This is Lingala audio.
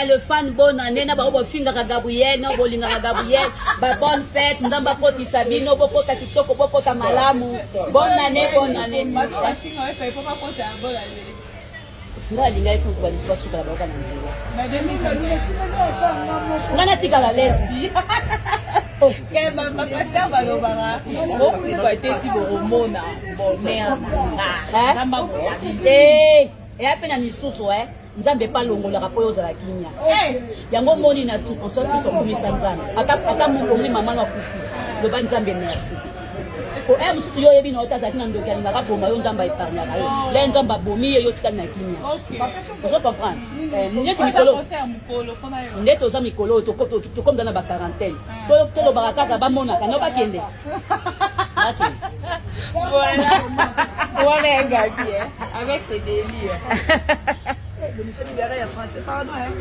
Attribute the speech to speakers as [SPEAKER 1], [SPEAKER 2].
[SPEAKER 1] Le fan, bonne année na bao bofingaka Gabriel na bolingaka Gabriel. Ba bonne fête, Nzambe akotisa bino, bokota kitoko, bokota malamu. Bonne année, bonne année.
[SPEAKER 2] Bato bafinga oyo efai mpo bakota ya bonne année.
[SPEAKER 1] Nga alingaki kutu balusu basukala bayoka na nzela.
[SPEAKER 2] Na 2021.
[SPEAKER 1] Nga natikala lesbi.
[SPEAKER 2] Bapasteur balobaka bokufa te ti bokomona bonheur na Nzambe akoya.
[SPEAKER 1] Eh, eya mpe na misusu e Nzambe epa alongolaka mpo oyo ozala kimia. Yango omoni na circonstance nyonso okumisa Nzambe, ata mokomi mama no akufi, loba Nzambe merci. Po e mosusu yo oyebi na yo te, azalaki na ndoki alingaka boma yo, Nzambe aépargnaka yo le, Nzambe abomi ye, yo otikali na kimia. Ozo comprendre? Neti mikolo
[SPEAKER 2] Conseil ya mokolo mpona yo.
[SPEAKER 1] Nde toza mikolo oyo tokomza na baquarantaine, tolobaka kaka bamonaka no bakende, bakende.
[SPEAKER 2] Voilà. Voilà un Gabi, hein, avec ses délires.
[SPEAKER 3] Libéré ya français, pardon, hein.